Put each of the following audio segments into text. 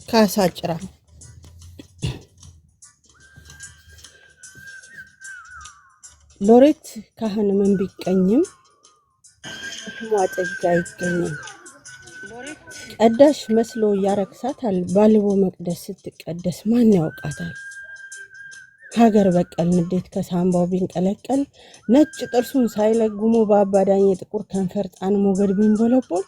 ካሳ ጭራ። ሎሬት ካህን ምን ቢቀኝም ስሟ ጥግ አይገኝም። ቀዳሽ መስሎ ያረክሳታል። ባልቦ መቅደስ ስትቀደስ ማን ያውቃታል? ሀገር በቀል ንዴት ከሳምባው ቢንቀለቀል፣ ነጭ ጥርሱን ሳይለጉሞ በአባዳኝ የጥቁር ከንፈር ጣን ሞገድ ቢንቦለቦል፣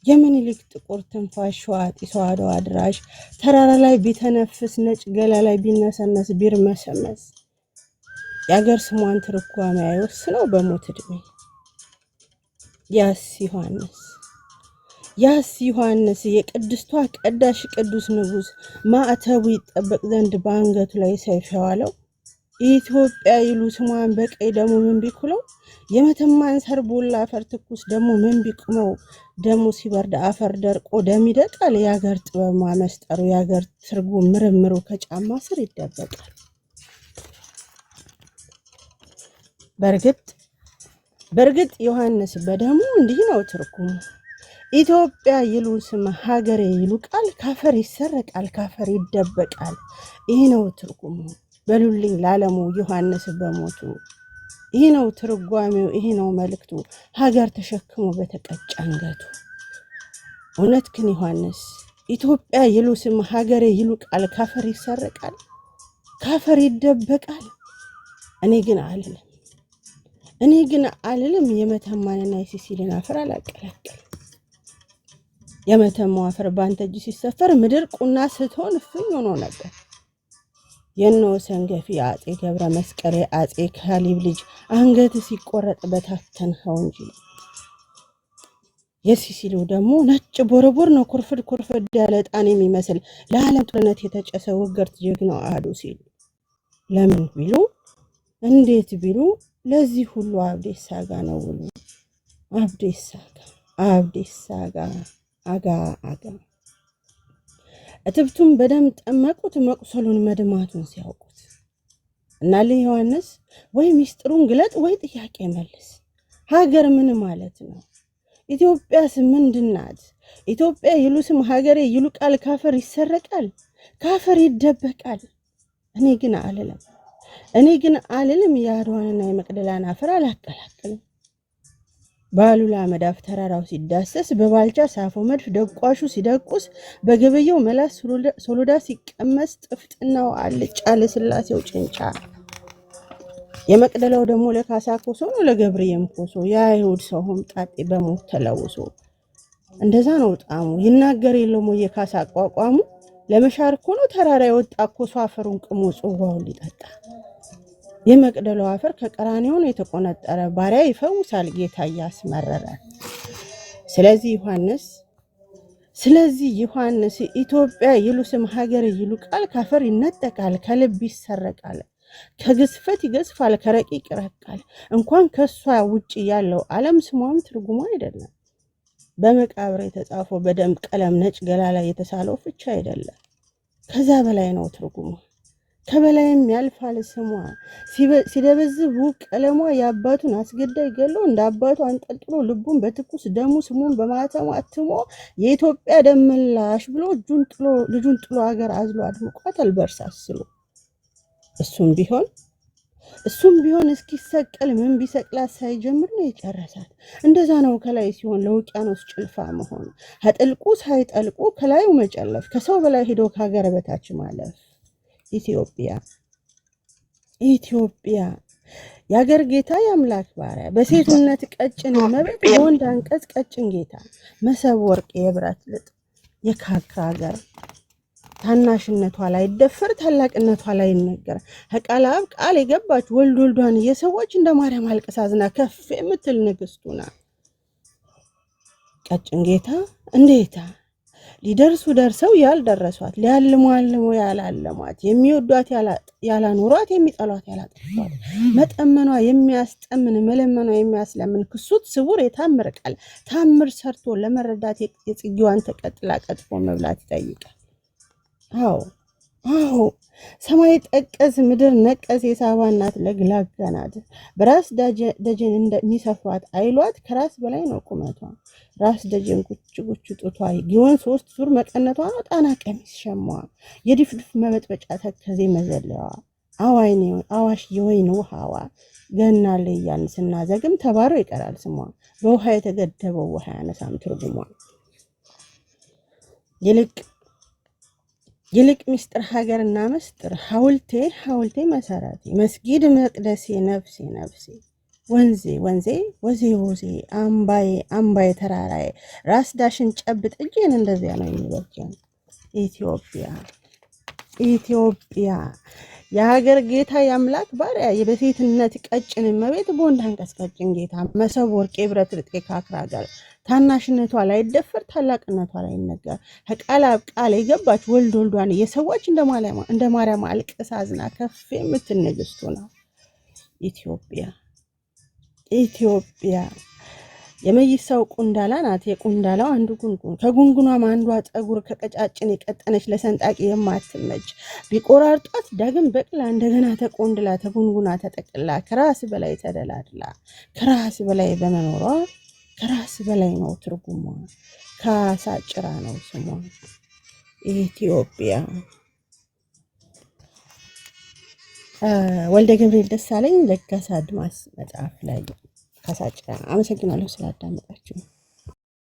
የምኒልክ ጥቁር ትንፋሽ ሸዋ ጢሶ አድዋ ድራሽ ተራራ ላይ ቢተነፍስ፣ ነጭ ገላ ላይ ቢነሰነስ ቢርመሰመስ፣ የአገር ስሟን ትርጓሜ አይወስነው በሞት ዕድሜ። ያስ ዮሐንስ፣ ያስ ዮሐንስ የቅድስቷ ቀዳሽ ቅዱስ ንጉሥ፣ ማዕተቡ ይጠበቅ ዘንድ በአንገቱ ላይ ሰይፍ የዋለው፣ ኢትዮጵያ ይሉ ስሟን በቀይ ደሙ ምን ቢኩለው፣ የመተማን ሰርቦላ አፈር ትኩስ ደሞ ምን ቢቅመው፣ ደሙ ሲበርድ አፈር ደርቆ ደም ይደቃል። የአገር ጥበብ ማመስጠሩ የአገር ትርጉም ምርምሩ ከጫማ ስር ይደበቃል። በእርግጥ በእርግጥ ዮሐንስ በደሙ እንዲህ ነው ትርጉሙ። ኢትዮጵያ ይሉ ስም ሀገሬ ይሉ ቃል ካፈር ይሰረቃል፣ ካፈር ይደበቃል። ይህ ነው ትርጉሙ። በሉልኝ ላለሙ ዮሐንስ በሞቱ ይህ ነው ትርጓሜው፣ ይህ ነው መልእክቱ። ሀገር ተሸክሞ በተቀጨ አንገቱ። እውነት ግን ዮሐንስ ኢትዮጵያ ይሉ ስም ሀገሬ ይሉ ቃል ካፈር ይሰረቃል፣ ካፈር ይደበቃል። እኔ ግን አልልም፣ እኔ ግን አልልም። የመተማንና የሲሲልን አፈር አላቀላቅልም። የመተማው አፈር በአንተ እጅ ሲሰፈር ምድር ቁና ስትሆን እፍኝ ሆኖ ነበር። የነ ሰንገፊ አጼ ገብረ መስቀል አጼ ካሊብ ልጅ አንገት ሲቆረጥ በታተንኸው እንጂ። የሲሲሉ ደግሞ ነጭ ቦረቦር ነው፣ ኩርፍድ ኩርፍድ ያለ ዕጣን የሚመስል ለዓለም ጦርነት የተጨሰ ውግርት ጀግናው አህዱ ሲሉ፣ ለምን ቢሉ እንዴት ቢሉ ለዚህ ሁሉ አብዴሳ ጋ ነው ውሉ። አብዴሳ ጋ፣ አብዴሳ ጋ፣ አጋ አጋ። እትብቱን በደም ጠመቁት መቁሰሉን መድማቱን ሲያውቁት። እና ልህ ዮሐንስ ወይ ሚስጥሩን ግለጥ ወይ ጥያቄ መልስ። ሀገር ምን ማለት ነው? ኢትዮጵያስ ምንድናት? ኢትዮጵያ ይሉ ስም ሀገሬ ይሉ ቃል ካፈር ይሰረቃል፣ ካፈር ይደበቃል። እኔ ግን አልልም፣ እኔ ግን አልልም። የአድዋንና የመቅደላን አፈር አላቀላቅልም። ባሉላ መዳፍ ተራራው ሲዳሰስ፣ በባልቻ ሳፎ መድፍ ደቋሹ ሲደቁስ፣ በገበየው መላስ ሶሎዳ ሲቀመስ፣ ጥፍጥናው አልጫ ለስላሴው ጭንጫ። የመቅደላው ደግሞ ለካሳ ኮሶ ነው ለገብርዬም ኮሶ። የአይሁድ ሰው ሆምጣጤ በሞት ተለውሶ እንደዛ ነው ጣሙ። ይናገር የለም ወይ የካሳ አቋቋሙ? ለመሻር እኮ ነው ተራራ የወጣ ኮሶ አፈሩን ቅሞ ጽዋውን ሊጠጣ። የመቅደላው አፈር ከቀራንዮ ነው የተቆነጠረ፣ ባሪያ ይፈውሳል ጌታ እያስመረረ። ስለዚህ ዮሐንስ፣ ስለዚህ ዮሐንስ ኢትዮጵያ ይሉ ስም ሀገር ይሉ ቃል ካፈር ይነጠቃል፣ ከልብ ይሰረቃል፣ ከግዝፈት ይገዝፋል፣ ከረቂቅ ይረቃል። እንኳን ከእሷ ውጭ ያለው ዓለም ስሟም ትርጉሙ አይደለም። በመቃብር የተጻፈው በደም ቀለም ነጭ ገላ ላይ የተሳለው ፍቻ አይደለም። ከዛ በላይ ነው ትርጉሙ። ከበላይም ያልፋል ስሟ። ሲደበዝብ ውብ ቀለሟ የአባቱን አስገዳይ ገሎ እንደ አባቱ አንጠልጥሎ ልቡን በትኩስ ደሙ ስሙን በማተሙ አትሞ የኢትዮጵያ ደም መላሽ ብሎ እጁን ጥሎ ልጁን ጥሎ ሀገር አዝሎ አድምቋታል በእርሳስ ስሎ። እሱም ቢሆን እሱም ቢሆን እስኪሰቀል ምን ቢሰቅላት ሳይጀምር ነው የጨረሳት። እንደዛ ነው ከላይ ሲሆን ለውቅያኖስ ጭልፋ መሆኑ፣ ከጥልቁ ሳይጠልቁ ከላዩ መጨለፍ፣ ከሰው በላይ ሄዶ ከሀገር በታች ማለፍ። ኢትዮጵያ፣ ኢትዮጵያ የአገር ጌታ የአምላክ ባሪያ፣ በሴትነት ቀጭን እመቤት፣ በወንድ አንቀጽ ቀጭን ጌታ፣ መሰብ ወርቅ የብረት ልጥ የካካ ሀገር፣ ታናሽነቷ ላይ ደፈር ታላቅነቷ ላይ ይነገር፣ ከቃለ አብ ቃል የገባች ወልድ ወልዷን እየሰዋች እንደ ማርያም አልቅሳ አዝና ከፍ የምትል ንግስቱ ናት። ቀጭን ጌታ እንዴታ ሊደርሱ ደርሰው ያልደረሷት፣ ሊያልሙ አልመው ያላለሟት፣ የሚወዷት ያላኖሯት፣ የሚጠሏት ያላጠፏት፣ መጠመኗ የሚያስጠምን መለመኗ የሚያስለምን ክሱት ስውር የታምር ቃል ታምር ሰርቶ ለመረዳት የጽጌዋን ተቀጥላ ቀጥፎ መብላት ይጠይቃል። አዎ፣ አዎ፣ ሰማይ ጠቀስ ምድር ነቀስ የሳባ እናት ለግላጋ ናት። በራስ ደጀን እንደሚሰፍሯት አይሏት ከራስ በላይ ነው ቁመቷ። ራስ ደጀን ጉች ጉች ጡቷ ጊዮን ሶስት ዙር መቀነቷ ነው ጣና ቀሚስ ሸማዋ የድፍድፍ መበጥበጫ ተከዜ መዘለያዋ አዋሽ የወይን ውሃዋ ገና ላይ እያልን ስናዘግም ተባሮ ይቀራል ስሟ። በውሃ የተገደበው ውሃ ያነሳም ትርጉሟ። ይልቅ ይልቅ ምስጢር ሀገርና መስጥር ሐውልቴ ሐውልቴ መሰረቴ መስጊድ መቅደሴ ነፍሴ ነፍሴ ወንዜ ወንዜ ወዜ ወዜ አምባዬ አምባዬ ተራራዬ ራስ ዳሽን ጨብጥ እጄን እንደዚያ ነው የሚበጀን። ኢትዮጵያ ኢትዮጵያ የሀገር ጌታ የአምላክ ባሪያ የበሴትነት ቀጭን እመቤት በወንድ አንቀጽ ቀጭን ጌታ መሰብ ወርቅ የብረት ርጤ ካክራ ጋር ታናሽነቷ ላይ ደፈር ታላቅነቷ ላይ ነገር ከቃል አብ ቃል የገባች ወልድ ወልዷን እየሰዋች እንደ ማርያም አልቅሳ አዝና ከፍ የምትል ንግስቱ ነው ኢትዮጵያ። ኢትዮጵያ የመይሳው ቁንዳላ ናት። የቁንዳላው አንዱ ጉንጉን ከጉንጉኗም አንዷ ጠጉር ከቀጫጭን የቀጠነች ለሰንጣቂ የማትመች ቢቆራርጧት ዳግም በቅላ እንደገና ተቆንድላ ተጉንጉና ተጠቅላ ከራስ በላይ ተደላድላ ከራስ በላይ በመኖሯ ከራስ በላይ ነው ትርጉሟ። ካሳ ጭራ ነው ስሟ። ኢትዮጵያ። ወልደ ገብርኤል ደሳለኝ ለጋስ አድማስ መጽሐፍ ላይ ካሳ ጭራ። አመሰግናለሁ ስላዳመጣችሁ።